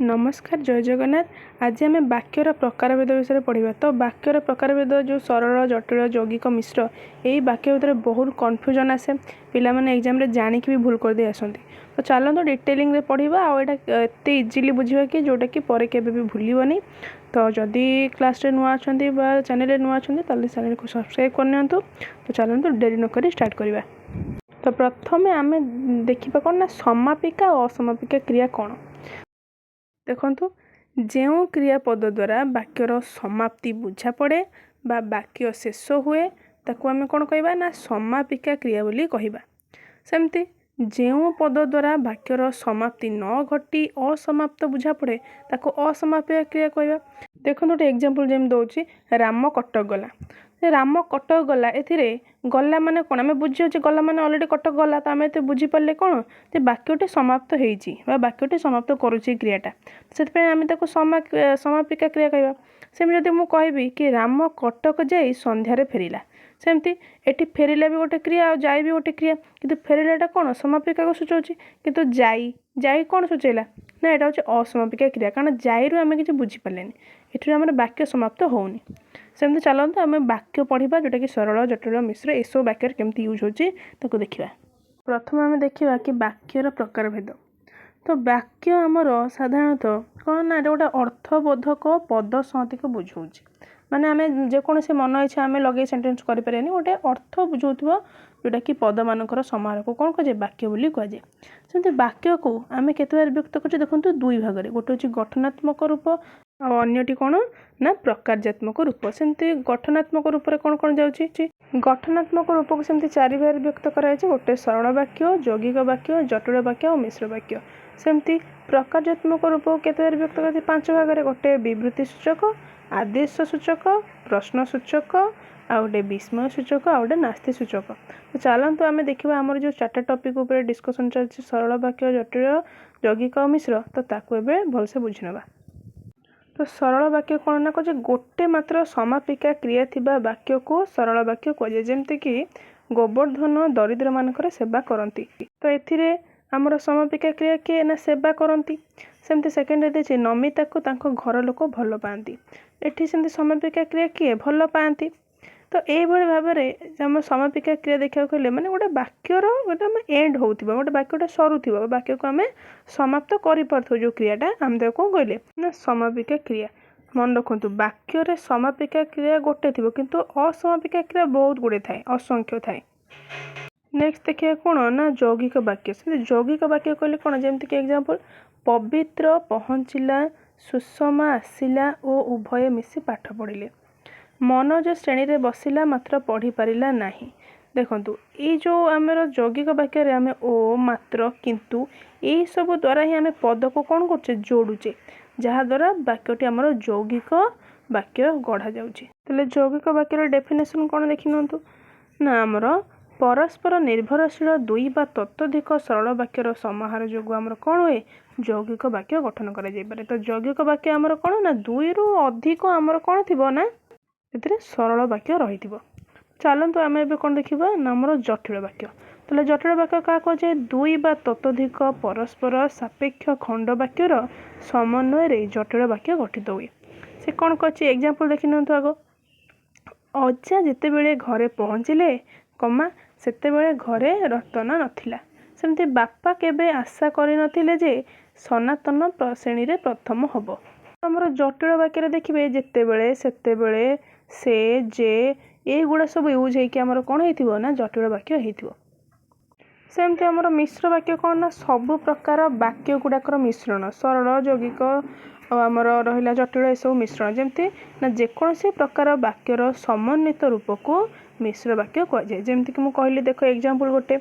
ନମସ୍କାର, ଜୟ ଜଗନ୍ନାଥ। ଆଜି ଆମେ ବାକ୍ୟର ପ୍ରକାରଭେଦ ବିଷୟରେ ପଢ଼ିବା। ତ ବାକ୍ୟର ପ୍ରକାରଭେଦ ଯେଉଁ ସରଳ, ଜଟିଳ, ଯୌଗିକ, ମିଶ୍ର, ଏଇ ବାକ୍ୟ ଭିତରେ ବହୁତ କନଫ୍ୟୁଜନ୍ ଆସେ। ପିଲାମାନେ ଏକ୍ଜାମ୍ରେ ଜାଣିକି ବି ଭୁଲ କରିଦେଇ ଆସନ୍ତି। ତ ଚାଲନ୍ତୁ ଡିଟେଲିଂରେ ପଢ଼ିବା ଆଉ ଏଇଟା ଏତେ ଇଜିଲି ବୁଝିବା କି ଯେଉଁଟାକି ପରେ କେବେ ବି ଭୁଲିବନି। ତ ଯଦି କ୍ଲାସ୍ରେ ନୂଆ ଅଛନ୍ତି ବା ଚ୍ୟାନେଲରେ ନୂଆ ଅଛନ୍ତି, ତାହେଲେ ଚ୍ୟାନେଲକୁ ସବସ୍କ୍ରାଇବ୍ କରିନିଅନ୍ତୁ। ତ ଚାଲନ୍ତୁ, ଡେରି ନକରି ଷ୍ଟାର୍ଟ କରିବା। ତ ପ୍ରଥମେ ଆମେ ଦେଖିବା କ'ଣ ନା ସମାପିକା ଓ ଅସମାପିକା କ୍ରିୟା କ'ଣ। ଦେଖନ୍ତୁ, ଯେଉଁ କ୍ରିୟାପଦ ଦ୍ୱାରା ବାକ୍ୟର ସମାପ୍ତି ବୁଝାପଡ଼େ ବା ବାକ୍ୟ ଶେଷ ହୁଏ, ତାକୁ ଆମେ କ'ଣ କହିବା ନା ସମାପିକା କ୍ରିୟା ବୋଲି କହିବା। ସେମିତି ଯେଉଁ ପଦ ଦ୍ୱାରା ବାକ୍ୟର ସମାପ୍ତି ନ ଘଟି ଅସମାପ୍ତ ବୁଝାପଡ଼େ, ତାକୁ ଅସମାପିକା କ୍ରିୟା କହିବା। ଦେଖନ୍ତୁ, ଗୋଟେ ଏକ୍ଜାମ୍ପଲ୍ ଯେମିତି ଦେଉଛି, ରାମ କଟକ ଗଲା। ରାମ କଟକ ଗଲା, ଏଥିରେ ଗଲା ମାନେ କ'ଣ? ଆମେ ବୁଝିଯାଉଛେ ଗଲା ମାନେ ଅଲରେଡ଼ି କଟକ ଗଲା। ତ ଆମେ ଏତେ ବୁଝିପାରିଲେ କ'ଣ ଯେ ବାକ୍ୟଟି ସମାପ୍ତ ହେଇଛି ବା ବାକ୍ୟଟି ସମାପ୍ତ କରୁଛି କ୍ରିୟାଟା। ସେଥିପାଇଁ ଆମେ ତାକୁ ସମାପିକା କ୍ରିୟା କହିବା। ସେମିତି ଯଦି ମୁଁ କହିବି କି ରାମ କଟକ ଯାଇ ସନ୍ଧ୍ୟାରେ ଫେରିଲା, ସେମିତି ଏଠି ଫେରିଲା ବି ଗୋଟେ କ୍ରିୟା ଆଉ ଯାଇ ବି ଗୋଟେ କ୍ରିୟା। କିନ୍ତୁ ଫେରିଲାଟା କ'ଣ ସମାପିକାକୁ ସୂଚାଉଛି, କିନ୍ତୁ ଯାଇ ଯାଇ କ'ଣ ସୂଚାଇଲା ନା ଏଇଟା ହେଉଛି ଅସମାପିକା କ୍ରିୟା। କାରଣ ଯାଇରୁ ଆମେ କିଛି ବୁଝିପାରିଲେନି, ଏଥିରୁ ଆମର ବାକ୍ୟ ସମାପ୍ତ ହେଉନି। ସେମିତି ଚାଲନ୍ତୁ ଆମେ ବାକ୍ୟ ପଢ଼ିବା, ଯେଉଁଟାକି ସରଳ, ଜଟିଳ, ମିଶ୍ର, ଏସବୁ ବାକ୍ୟରେ କେମିତି ୟୁଜ୍ ହେଉଛି ତାକୁ ଦେଖିବା। ପ୍ରଥମେ ଆମେ ଦେଖିବା କି ବାକ୍ୟର ପ୍ରକାରଭେଦ। ତ ବାକ୍ୟ ଆମର ସାଧାରଣତଃ କ'ଣ ନା ଏଇଟା ଗୋଟେ ଅର୍ଥବୋଧକ ପଦ ସଂହତିକୁ ବୁଝାଉଛି। ମାନେ ଆମେ ଯେକୌଣସି ମନ ଇଚ୍ଛା ଆମେ ଲଗେଇ ସେଣ୍ଟେନ୍ସ କରିପାରିବାନି। ଗୋଟେ ଅର୍ଥ ବୁଝାଉଥିବ, ଯେଉଁଟାକି ପଦମାନଙ୍କର ସମାହାରକୁ କ'ଣ କୁହାଯାଏ? ବାକ୍ୟ ବୋଲି କୁହାଯାଏ। ସେମିତି ବାକ୍ୟକୁ ଆମେ କେତେ ଭାଗରେ ବିଭକ୍ତ କରୁଛେ? ଦେଖନ୍ତୁ, ଦୁଇ ଭାଗରେ। ଗୋଟେ ହେଉଛି ଗଠନାତ୍ମକ ରୂପ ଆଉ ଅନ୍ୟଟି କ'ଣ ନା ପ୍ରକାର୍ଯ୍ୟାତ୍ମକ ରୂପ। ସେମିତି ଗଠନାତ୍ମକ ରୂପରେ କ'ଣ କ'ଣ ଯାଉଛି? ଗଠନାତ୍ମକ ରୂପକୁ ସେମିତି ଚାରି ଭାଗରେ ବିଭକ୍ତ କରାଯାଇଛି। ଗୋଟେ ସରଳ ବାକ୍ୟ, ଯୌଗିକ ବାକ୍ୟ, ଜଟିଳ ବାକ୍ୟ ଆଉ ମିଶ୍ର ବାକ୍ୟ। ସେମିତି ପ୍ରକାର୍ଯ୍ୟାତ୍ମକ ରୂପକୁ କେତେ ଭାଗରେ ବିଭକ୍ତ କରାଯାଇଛି? ପାଞ୍ଚ ଭାଗରେ। ଗୋଟେ ବିବୃତ୍ତି ସୂଚକ, ଆଦେଶ ସୂଚକ, ପ୍ରଶ୍ନ ସୂଚକ, ଆଉ ଗୋଟେ ବିସ୍ମୟ ସୂଚକ, ଆଉ ଗୋଟେ ନାସ୍ତି ସୂଚକ। ତ ଚାଲନ୍ତୁ ଆମେ ଦେଖିବା ଆମର ଯେଉଁ ଚାରିଟା ଟପିକ୍ ଉପରେ ଡିସ୍କସନ୍ ଚାଲିଛି, ସରଳ ବାକ୍ୟ, ଜଟିଳ, ଯୌଗିକ ଆଉ ମିଶ୍ର, ତ ତାକୁ ଏବେ ଭଲସେ ବୁଝିନେବା। ତ ସରଳ ବାକ୍ୟ କ'ଣ ନା କହୁଛି, ଗୋଟେ ମାତ୍ର ସମାପିକା କ୍ରିୟା ଥିବା ବାକ୍ୟକୁ ସରଳ ବାକ୍ୟ କୁହାଯାଏ। ଯେମିତିକି ଗୋବର୍ଦ୍ଧନ ଦରିଦ୍ରମାନଙ୍କର ସେବା କରନ୍ତି। ତ ଏଥିରେ ଆମର ସମାପିକା କ୍ରିୟା କିଏ ନା ସେବା କରନ୍ତି। ସେମିତି ସେକେଣ୍ଡରେ ଦେଇଛି, ନମିତାକୁ ତାଙ୍କ ଘର ଲୋକ ଭଲ ପାଆନ୍ତି। ଏଠି ସେମିତି ସମାପିକା କ୍ରିୟା କିଏ? ଭଲ ପାଆନ୍ତି। ତ ଏଇଭଳି ଭାବରେ ଆମ ସମାପିକା କ୍ରିୟା ଦେଖିବାକୁ ହେଲେ, ମାନେ ଗୋଟେ ବାକ୍ୟର ଗୋଟେ ଆମେ ଏଣ୍ଡ ହେଉଥିବ, ଗୋଟେ ବାକ୍ୟଟା ସରୁଥିବ, ବାକ୍ୟକୁ ଆମେ ସମାପ୍ତ କରିପାରୁଥିବ ଯେଉଁ କ୍ରିୟାଟା, ଆମେ ତାକୁ କ'ଣ କହିଲେ ନା ସମାପିକା କ୍ରିୟା। ମନେ ରଖନ୍ତୁ, ବାକ୍ୟରେ ସମାପିକା କ୍ରିୟା ଗୋଟେ ଥିବ, କିନ୍ତୁ ଅସମାପିକା କ୍ରିୟା ବହୁତ ଗୁଡ଼ିଏ ଥାଏ, ଅସଂଖ୍ୟ ଥାଏ। ନେକ୍ସଟ ଦେଖିବା କ'ଣ ନା ଯୌଗିକ ବାକ୍ୟ। ସେମିତି ଯୌଗିକ ବାକ୍ୟ କହିଲେ କ'ଣ? ଯେମିତିକି ଏକ୍ଜାମ୍ପଲ୍, ପବିତ୍ର ପହଞ୍ଚିଲା, ସୁଷମା ଆସିଲା ଓ ଉଭୟ ମିଶି ପାଠ ପଢ଼ିଲେ। ମନୋଜ ଶ୍ରେଣୀରେ ବସିଲା, ମାତ୍ର ପଢ଼ିପାରିଲା ନାହିଁ। ଦେଖନ୍ତୁ, ଏଇ ଯେଉଁ ଆମର ଯୌଗିକ ବାକ୍ୟରେ ଆମେ ଓ, ମାତ୍ର, କିନ୍ତୁ ଏଇସବୁ ଦ୍ୱାରା ହିଁ ଆମେ ପଦକୁ କ'ଣ କରୁଛେ? ଯୋଡ଼ୁଛେ, ଯାହାଦ୍ୱାରା ବାକ୍ୟଟି ଆମର ଯୌଗିକ ବାକ୍ୟ ଗଢ଼ାଯାଉଛି। ତାହେଲେ ଯୌଗିକ ବାକ୍ୟର ଡେଫିନେସନ୍ କ'ଣ ଦେଖିନିଅନ୍ତୁ ନା ଆମର ପରସ୍ପର ନିର୍ଭରଶୀଳ ଦୁଇ ବା ତତୋଧିକ ସରଳ ବାକ୍ୟର ସମାହାର ଯୋଗୁଁ ଆମର କ'ଣ ହୁଏ? ଯୌଗିକ ବାକ୍ୟ ଗଠନ କରାଯାଇପାରେ। ତ ଯୌଗିକ ବାକ୍ୟ ଆମର କ'ଣ ନା ଦୁଇରୁ ଅଧିକ ଆମର କ'ଣ ଥିବ ନା ଏଥିରେ ସରଳ ବାକ୍ୟ ରହିଥିବ। ଚାଲନ୍ତୁ ଆମେ ଏବେ କ'ଣ ଦେଖିବା ନା ଆମର ଜଟିଳ ବାକ୍ୟ। ତାହେଲେ ଜଟିଳ ବାକ୍ୟ କାହା କୁହାଯାଏ? ଦୁଇ ବା ତତୋଧିକ ପରସ୍ପର ସାପେକ୍ଷ ଖଣ୍ଡ ବାକ୍ୟର ସମନ୍ୱୟରେ ଜଟିଳ ବାକ୍ୟ ଗଠିତ ହୁଏ। ସେ କ'ଣ କରିଛି, ଏକ୍ଜାମ୍ପଲ୍ ଦେଖି ନିଅନ୍ତୁ ଆଗ। ଅଜା ଯେତେବେଳେ ଘରେ ପହଞ୍ଚିଲେ କମା, ସେତେବେଳେ ଘରେ ରତନ ନଥିଲା। ସେମିତି ବାପା କେବେ ଆଶା କରିନଥିଲେ ଯେ ସନାତନ ଶ୍ରେଣୀରେ ପ୍ରଥମ ହେବ। ଆମର ଜଟିଳ ବାକ୍ୟରେ ଦେଖିବେ, ଯେତେବେଳେ, ସେତେବେଳେ, ସେ, ଯେ, ଏଇଗୁଡ଼ା ସବୁ ୟୁଜ୍ ହେଇକି ଆମର କ'ଣ ହେଇଥିବ ନା ଜଟିଳ ବାକ୍ୟ ହେଇଥିବ। ସେମିତି ଆମର ମିଶ୍ର ବାକ୍ୟ କ'ଣ ନା ସବୁ ପ୍ରକାର ବାକ୍ୟ ଗୁଡ଼ାକର ମିଶ୍ରଣ। ସରଳ, ଯୌଗିକ ଆଉ ଆମର ରହିଲା ଜଟିଳ, ଏସବୁ ମିଶ୍ରଣ। ଯେମିତି ନା ଯେକୌଣସି ପ୍ରକାର ବାକ୍ୟର ସମନ୍ୱିତ ରୂପକୁ ମିଶ୍ର ବାକ୍ୟ କୁହାଯାଏ। ଯେମିତିକି ମୁଁ କହିଲି, ଦେଖ ଏକ୍ଜାମ୍ପଲ୍, ଗୋଟେ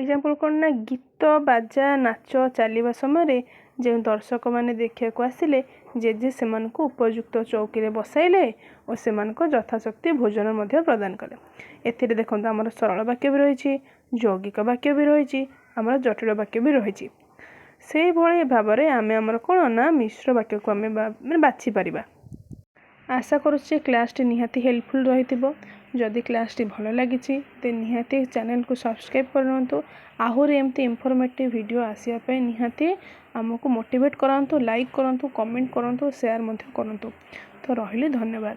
ଏକ୍ଜାମ୍ପଲ୍ କ'ଣ ନା ଗୀତ, ବାଜା, ନାଚ ଚାଲିବା ସମୟରେ ଯେଉଁ ଦର୍ଶକମାନେ ଦେଖିବାକୁ ଆସିଲେ, ଜେଜେ ସେମାନଙ୍କୁ ଉପଯୁକ୍ତ ଚୌକିରେ ବସାଇଲେ ଓ ସେମାନଙ୍କୁ ଯଥାଶକ୍ତି ଭୋଜନ ମଧ୍ୟ ପ୍ରଦାନ କଲେ। ଏଥିରେ ଦେଖନ୍ତୁ, ଆମର ସରଳ ବାକ୍ୟ ବି ରହିଛି, ଯୌଗିକ ବାକ୍ୟ ବି ରହିଛି, ଆମର ଜଟିଳ ବାକ୍ୟ ବି ରହିଛି। ସେଇଭଳି ଭାବରେ ଆମେ ଆମର କ'ଣ ନା ମିଶ୍ର ବାକ୍ୟକୁ ଆମେ ମାନେ ବାଛିପାରିବା। ଆଶା କରୁଛି କ୍ଲାସ୍ଟି ନିହାତି ହେଲ୍ପଫୁଲ୍ ରହିଥିବ। ଯଦି କ୍ଲାସ୍ଟି ଭଲ ଲାଗିଛି, ଦେନ୍ ନିହାତି ଚ୍ୟାନେଲକୁ ସବସ୍କ୍ରାଇବ୍ କରିନିଅନ୍ତୁ। ଆହୁରି ଏମିତି ଇନଫର୍ମେଟିଭ୍ ଭିଡ଼ିଓ ଆସିବା ପାଇଁ ନିହାତି ଆମକୁ ମୋଟିଭେଟ୍ କରାନ୍ତୁ, ଲାଇକ୍ କରନ୍ତୁ, କମେଣ୍ଟ କରନ୍ତୁ, ସେୟାର ମଧ୍ୟ କରନ୍ତୁ। ତ ରହିଲି, ଧନ୍ୟବାଦ।